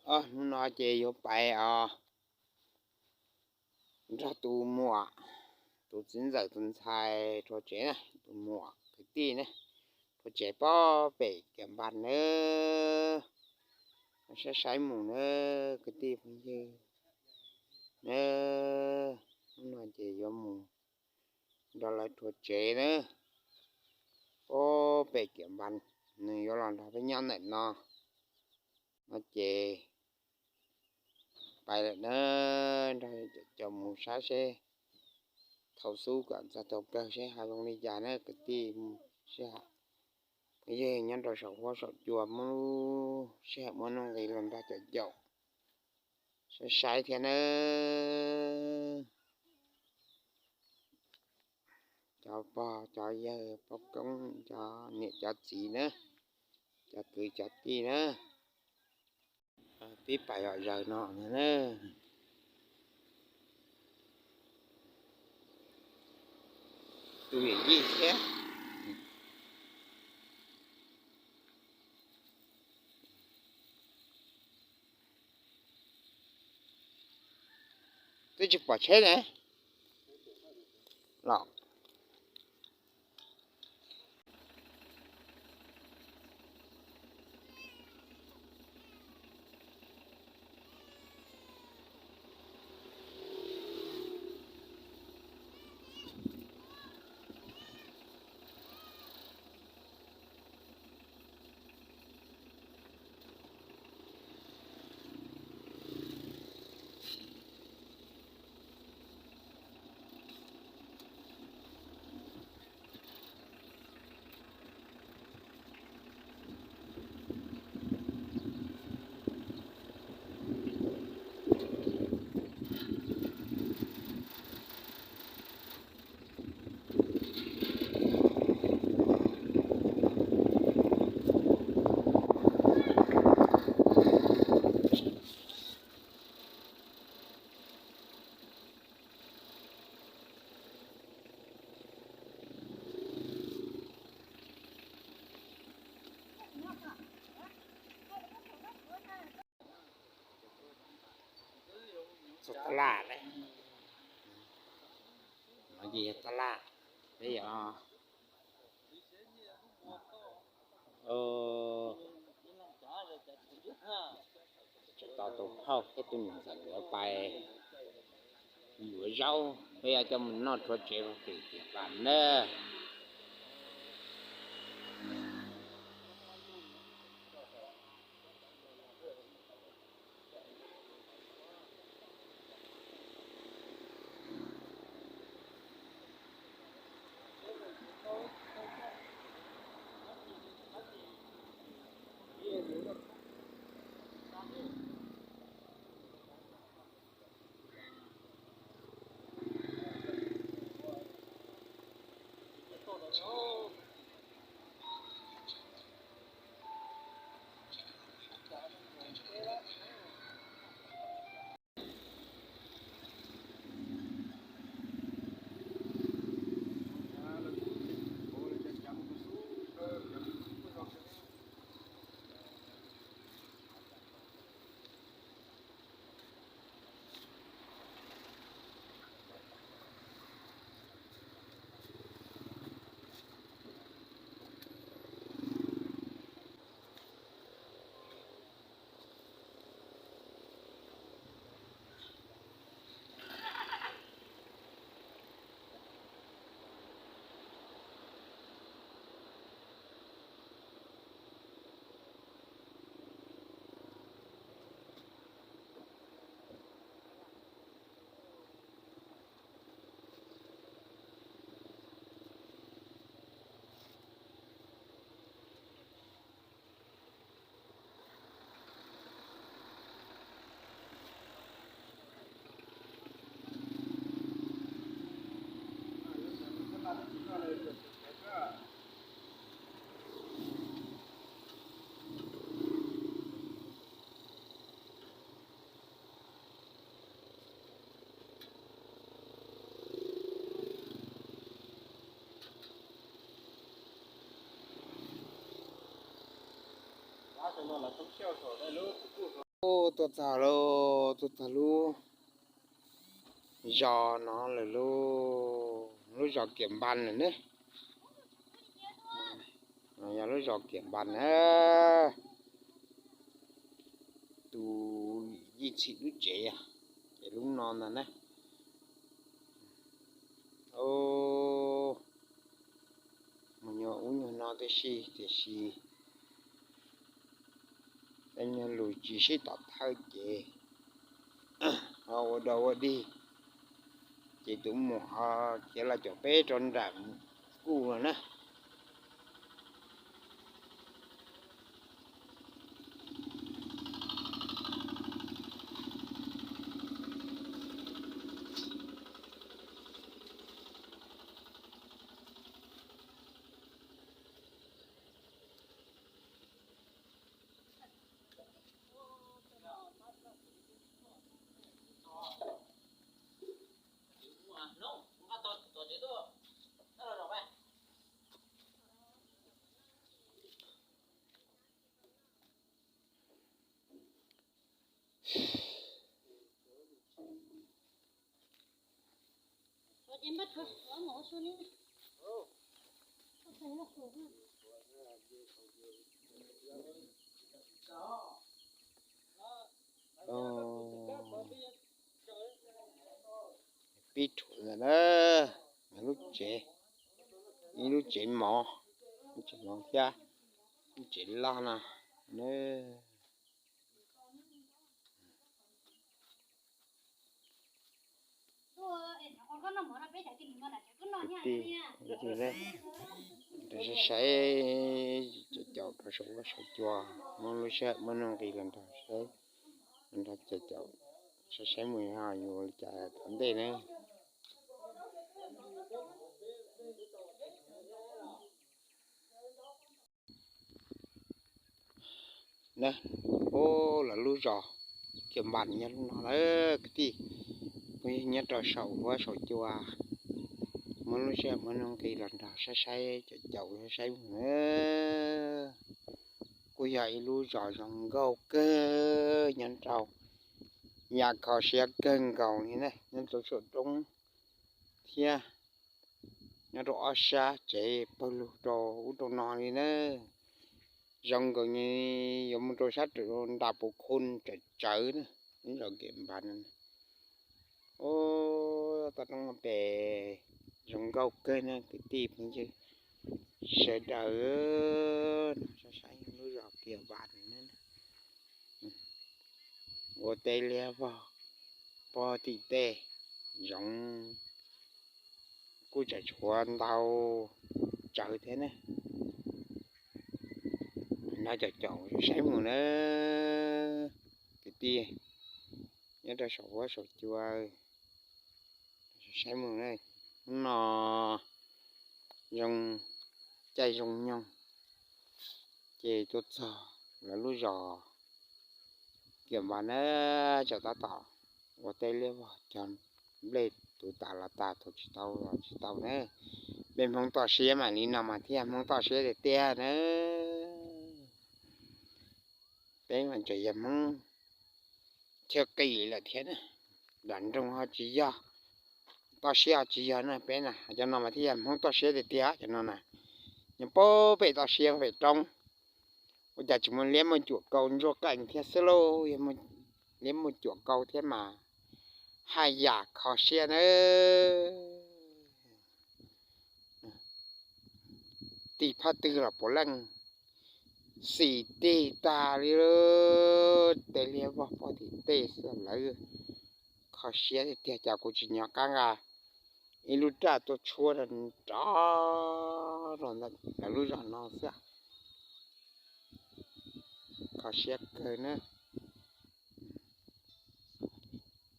Hnub no ces yuav pais os, nrog tus muam, tus txiv ntxawm tus ntxhais rhuav tsev na, tus muam kwv tij na, rhuav tsev pob pem Kiam Npas na. Saib saib mus na, kwv tij phooj ywg na, hnub no ces yuav mus nrog lawv rhuav tsev na, pob pem Kiam Npas, nws yuav los nrog peb nyob ntawm no. No ces pais lawm na, nrog cov mus saib seb thaum xub kom txog thaum kawg seb ho zoo li cas na kwv tij. Sij hawm phooj ywg nyob rau saum huab saum cua muaj lub sij hawm muaj nuj nqis los nrog cov caum saib saib thiab na. Cov pog cov yawg pog koob cov niam cov txiv na, cov kwv cov tij na, pib pais yom zaws no na. Tus yawm yij thiab. Twb tsis pom tsheb ne los. Txog tab laj lawm. No ces yog tab laj, peb yog tsam tos tus phauj thiab tus niam ntxawm nkawd pais yuav zaub, peb yuav coj mus noj rhuav tsev rau tim tiam pas na. Tuaj txog lawm, tuaj txog lub zos no lawm lauj, lub zos Kiam Npas lawm ne. Yog lub zos Kiam Npas na. Tus yij txhim lub tsev, ces lub no ntag na. Mus nyuag ub nyuag no tib si, tiam sis tej nyuag lus tsis sib tom thawj ces ho ua dog ua dig, ces tus muam ho khiav los caum peb rau nram kuj no na. Pib rhuav ntawm na, lub tsev, ib lub tsev mov, lub tsev mov thiab lub tsev loj no na. Saib saib, caum caum rau saum huab saum cua, muab lub sij hawm muaj nuj nqis los nrog saib, nrog caum caum saib saib mus ho yuav li cas tom ntej na. Na, lawv lub zos Kiam Npas nyob lub no lawm kwv tij. Kuv nyob rau saum huab saum cua, muab lub sij hawm muaj nuj nqis los nrog saib saib caum caum saib saib mus na. Kuj yog ib lub zos zoo nkauj kawg, nyob rau yam kho siab kawg nkaus li na, nyob rau saum roob thiab nyob rau ob sab tsev pawg lug rau ub rau no li na. Zoo nkaus li yuav mus rau sab nram Pus Khu tsawv tsawv na, lub zos Kiam Npas no. Ub, toj roob pem zoo nkauj kawg na kwv tij phooj ywg sawv daws, saib saib lub zos Kiam Npas no. Ua teb liab vog, pog tim tej zoov kuj tseem tshuav ntau tsawv thiab ne. Nrog caum caum saib mus na kwv tij, nyob rau saum huab saum cua saib mus na. Hnub no zoo caij zoo nyoog ces tuaj txog lawv lub zos Kiam Npas na, tseem tab tom ua teb liab vog cog nplej tus tas los tas, tus tsis tau los tsis tau na. Peb Hmoob toj siab mas li no mas thiaj Hmoob toj siab tiag tiag na. Peb mas tseem yog Hmoob thiab qis lawm thiab na. Nram nroog ho tsis yog, toj siab ho tsis yog na, peb na cov no mas thiaj yog Hmoob toj siab tiag tiag cov no na. Nyob puag pem toj siab pem roob, ua cas tsis muaj liab muaj cuam kaus ntsuag qees thiab xwb lauj. Liab muaj cuam kaus thiab mas haj yam kho siab na. Tig phab twg los puav leej xis tig tag li, teb liab vog pog tim tej xwb lawv. Kho siab tiag tiag, cas kuv tsis nco qab nqa ib lub raj tuaj tshuab rov rau ntawm lawv lub zos no xwb. Kho siab kawg na.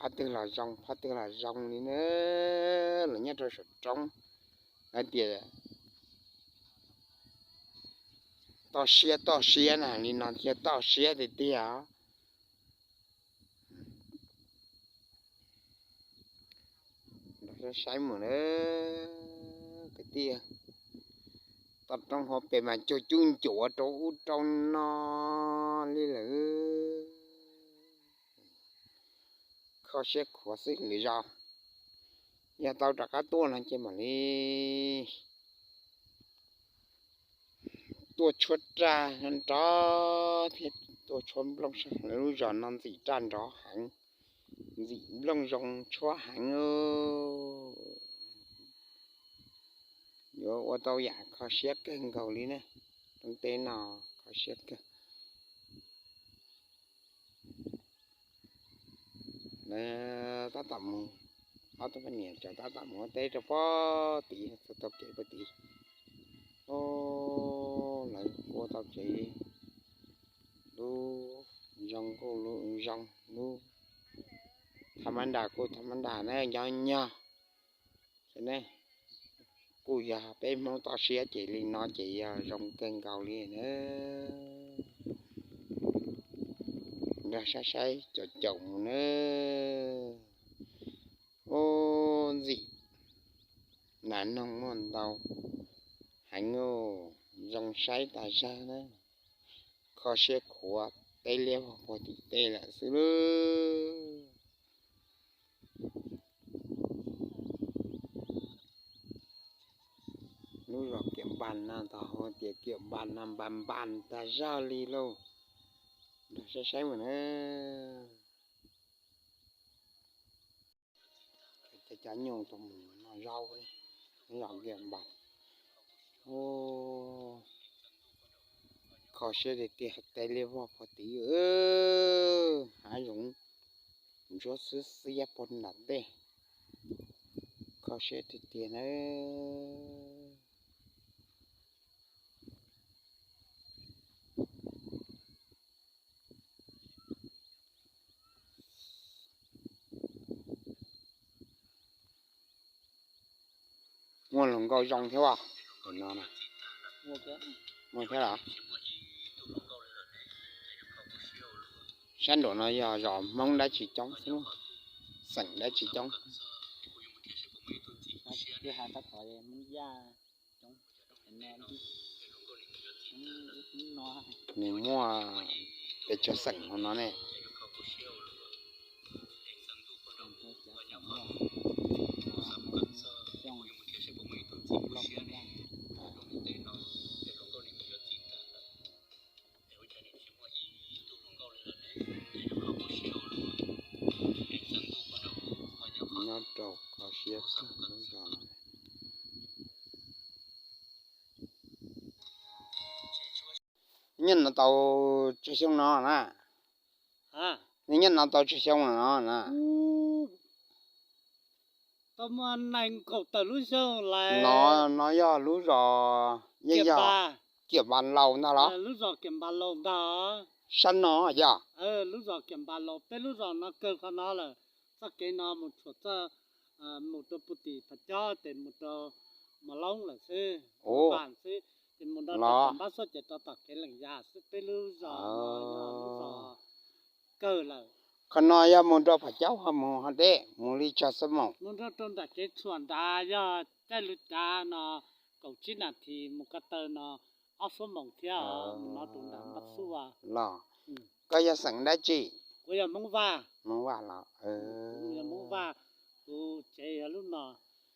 Phab twg los zoo, phab twg los zoo li na. Los nyob rau saum roob hais tias toj siab toj siab na, li no thiaj toj siab tiag tiag. Saib mus na kwv tij, toj roob hauv pes mas cuag cub ncuav rau ub rau no li lawm. kho siab khuav xwb lwm zaus yog tau rov qab tuaj no ces mam li tuaj tshuab raj nrov thiab tuaj tshuab nplooj. Lub zos no ntxim raj nrov heev, ntxim nplooj zoo tshuab heev. Yuav ua tau yam kho siab kawg nkaus li na. Rooj teb no kho siab kawg. Lawv tab tom mus, ob tug poj niam cov tab tom mus ua teb rau pob tid, txog tau kev pob tid. Lawv ua tau tsev, lub zoo kuj zoo, lub tha mab nras kuj tha mab nras na, nyob nyog kuj yog peb Hmoob toj siab ces li no ces yog zoo kawg nkaus li na. Nrog saib saib caum caum mus na. Ub, ntxim nas noog muaj ntau heev, zoo saib tas zog na. Kho siab khuav, teb liab vog puag tim tej lawm xwb lub. Lub zos Kiam Npas no tau hu tias Kiam Npas no, Npas Npas tas zog li lauj. Nrog saib saib mus na. Cov nyuj tau mus noj zaub, lub zos Kiam Npas. Kho siab tiag tiag, teb liab vog puag tid, hav zoov ntsuab xwb xiab puag nram tej. Kho siab tiag tiag na. Muaj hluas nkauj zoo thiab os. Muaj thiab los? Sab nraum no yog zos Hmoob dab tsi coob xwb, xeem dab tsi coob? Nws muaj pes tsawg xeem hauv no ne? Nyob rau kho siab kawg lub zos no. Nyob no tau tsawg xyoo no na? Nyob no tau tsawg xyoo no na? Tau muaj nees nkaum tawm lub xyoo lawm. No, no yog lub zos, yeej yog Kiam Npas Laus ntag los? Lub zos Kiam Npas Laus ntag. Sab no yog? Lub zos Kiam Npas Laus, peb lub zos no kawg qhov no lawm. Txoj kev no mus tshuam txoj, mus rau puag tim Phav Cob ces mus rau Mos Loob lawm xwb, Npas xwb, ces mus rau tom Npab Xuaj ces rau tom kev Leej Yas xwb. Peb lub zos no yog lub zos kawg lawm. Qhov no yog mus rau Phav Cob ho mus ho deb, mus li tsawg xuab moos? Mus rau rau nram kev tshuam nrad yog caij lub cav no kaum tsib nas this, mus ko taw no ob xuab moos thiab, mus no rau nram Npab Xuaj. Los, koj yog xeem dab tsi? Kuv yog Hmoob Vaj. Hmoob Vaj los? Kuv yog Hmoob Vaj, kuv tsev yog lub no.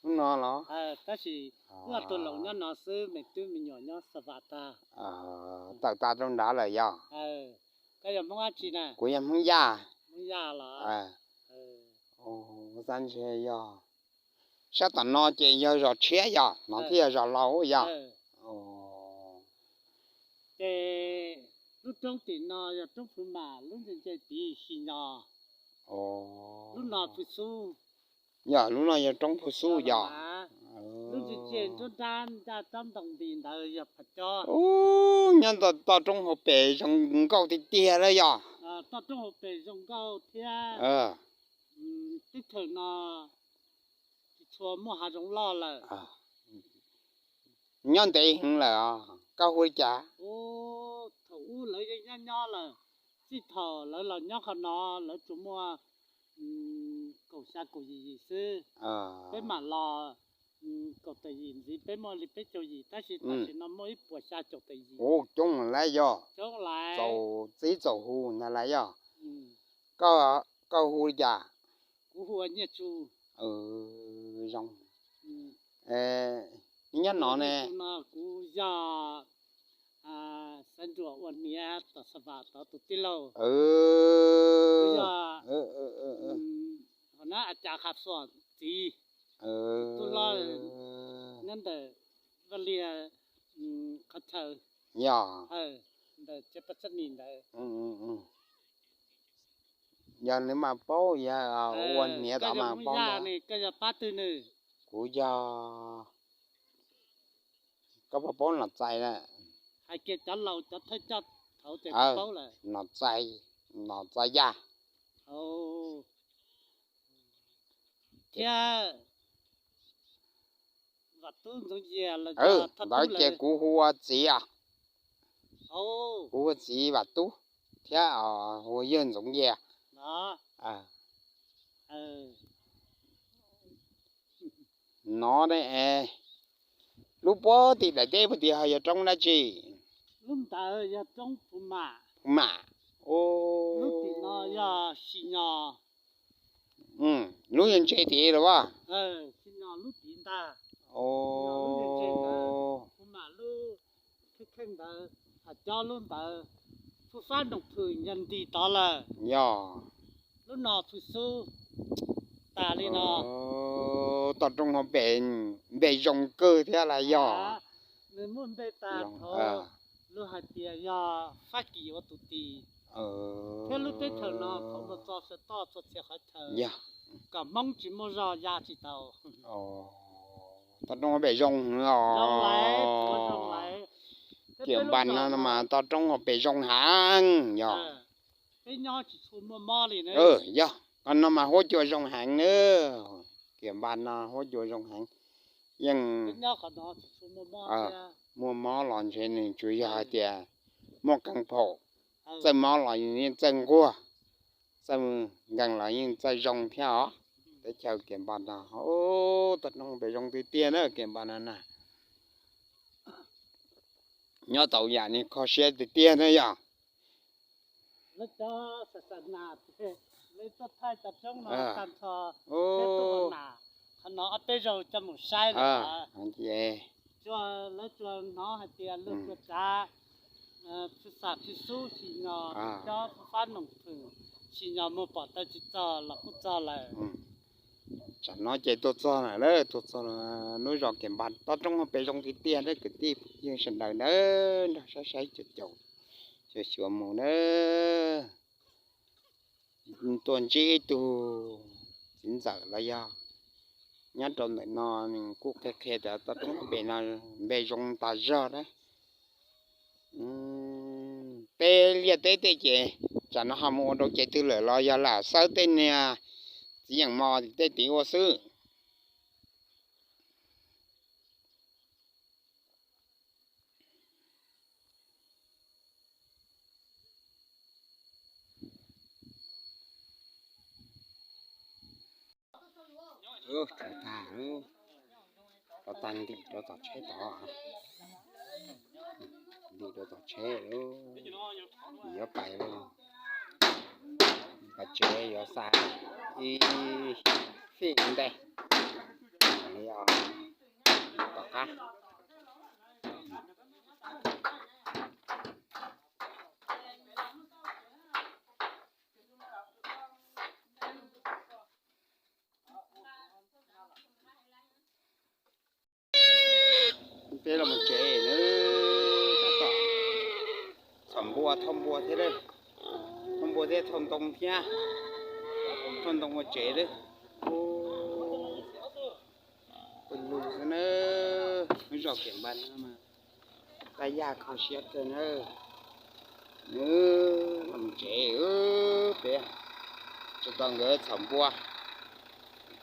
Lub no los? Tab sis wb ob tug laus nyob no xwb, me tub me nyuam nyob xa vas tag. Tawm tas rau nrad lawm yog? Koj yog Hmoob dab tsi na? Kuv yog Hmoob Yaj. Hmoob Yaj los? Xav ntshe yog sab tom no ces yog zos tshiab yog, no thiaj yog zos laus yog. Ces lub roob tim no yog roob Phu Mam, lub ntse ntse tid Xi Nyo. Lub no Phu Xub. Yog lub no yog roob Phu Xub yog. Lub ntse ntse nruab nrab ncaj rab ntoo nti ntawd yog Phav Cob. Ub, nyob toj roob hauv pes zoo nkauj tiag tiag lawm yog. Toj roob hauv pes zoo nkauj thiab. Teb chaws no tsis tshua muaj hav zoov loj lawm. Nyob ntev heev lawm os, koj hu li cas? Thaum ub lawv yeej nyob nyob lawm, txij thaum lawv los nyob qhov no lawv tsuas muaj kaum xya kaum yim yim xwb. Peb mam los kaum tawm yim ntxiv peb muaj li peb caug yim, tab sis tam sim no muaj ib puas xya caum tawm yim. Ub, coob lawm yog. Coob lawm. Txaus txib txaus hu ntag lawm yog. Koj hu li cas? Kuv hu ua Nyiaj Tsu. Zoo. Nyob no ne. Kuv yog Xeev Nruas ua hniav tom Xas Vam tod tus tij laug. Kuv yog Hua Nab A Cas Qha Xuam txiv, tub hlob nyob ntawm Vaj Liag qhov chaw, ntawm tsev Paj Xab Nis ntawd. Yog nws mas paub, yog ua hniav tod mas paub. Koj yog pab twg nws? Kuv yog, koj puas paub Nom Txais na? Hais kiag cov laus cov thawj coj thaum ub ces paub lawm. Nom Txais, Nom Txais Yaj. Thiab Vam Tub Ntxoov Yias los yog Thoj Tub lawv ces kuv hu ua txiv os. Kuv hu ua txiv Vam Tub thiab hu ua yawg Ntxoov Yias. No ne, lub puag tim daim teb puag tim ho yog roob dab tsi? Lub ntawd yog roob Phu Mam. Phu Mam. Lub tim no yog Sim Nyos. Lub yog ntse tid los as? Sim Nyos lub tid ntag. Phu Mam lub kheej kheej ntawd, Thaj Cob lub ntawd, Phu Fab Noom Phwm yog nti tod lawm. Yog. Lub no Phu Xub tas li no. Toj roob hauv pes npe zoo kawg thiab las yog. Nws muaj npe tas thaum lub hais tias yog Fab Kis ua tus tis, thiab lub teb chaws no thaum mus txog sawv toj txhua txhia qhov chaw, kom Hmoob tsis muaj zog ya tsis tau. Toj roob hauv pes zoo os. Kiam Npas no mas toj roob hauv pes zoo heev yog. Peb nyob tsis tshua muaj mob li. Yog, qhov no mas huab cua zoo heev na. Kiam Npas no huab cua zoo heev. Yeej muaj mob los ntshe nws tsuas yog hais tias muaj qee phaum, txawj mob los yeej txawj nquag, txawj nkees los yeej txawj zoo thiab os. Teb chaws Kiam Npas no, toj roob pes zoo tiag tiag na Kiam Npas no na. Nyob tau yam li kho siab tiag tiag na yog. Lawv cov xav xav nas, lawv tuaj thaij toj roob no tag nrho, thiab tuaj ua nas, qhov no ob peb zaug coj mus saib lawm. Lawv tsuas hnov hais tias luag tsuas tsav Phwj Xam Phwj Xub Sim Nyos, cov Phwj Fab Noom Phwm Sim Nyos mus pom taw tsis txog los kuj txog lawm. Tsam no ces tuaj txog lawm, tuaj txog lub zos Kiam Npas, toj roob pes zoo tiag tiag na kwv tij phooj ywg sawv daws na, nrog saib saib caum caum xyuas xyuas mus na. Tuaj ntsib ib tug txiv ntxawm los yog nyob rau ntawm no, nws kuj qhia qhia tias toj roob pes no npe zoo tas zog na. Peb liaj teb tej ces tsam no ho mus ua rau ces twg lawm los yog lam xawb tej niag txiv yeem mos tej tid ua xwb. Rov tag, rov tag ntim rau tom tsheb tod, ntim rau tom tsheb, yuav pais, pais tsev yuav xa ib fij ntej li os, tom qab. Peb los mus tsev na, tab tom txhom npua, thauj npua thiab, thauj npua thiab thauj ntoo thiab, thauj ntoo ua tsev lawm. Ua lug xwb na, lub zos Kiam Npas no mas taj yaj kho siab kawg na. Nws los mus tsev, peb tsis tau nkawd txhom npua,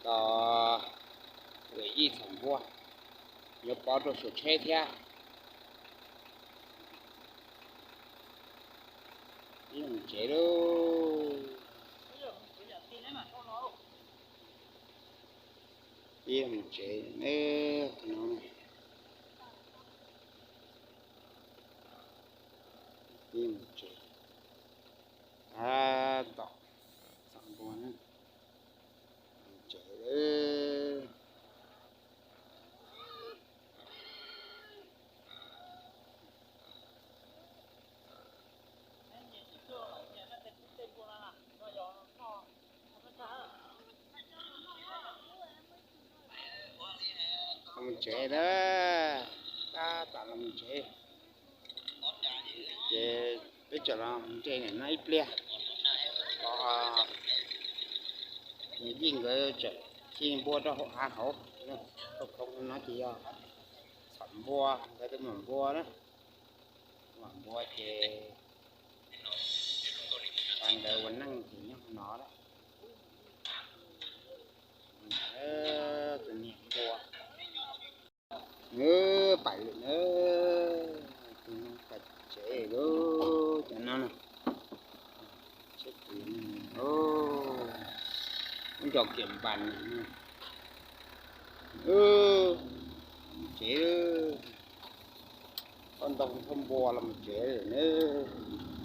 tau ib txhom npua, yuav pov rau saum tsheb thiab. Ib mus tsev lauj. Ib mus tsev, ib mus tsev. Tab tom txhom npua na. Tsev na, tab tom los mus tsev. Ces peb tseem los nres nim no ib pliag, kom yij nkawd tseem ci npua rau hauv av hauv. Khoo no ces yog txhom npua, nkawd twb mam npua na, mam npua ces nkawd ua neej ces nyob no lawm. Tus niam npua, nws pais lawm na, tus no pais tsev lawm, cov no na, tsheb tis, ub, nco kiam npas, tsev, koj ntoo thauj npua los mus tsev lawm na.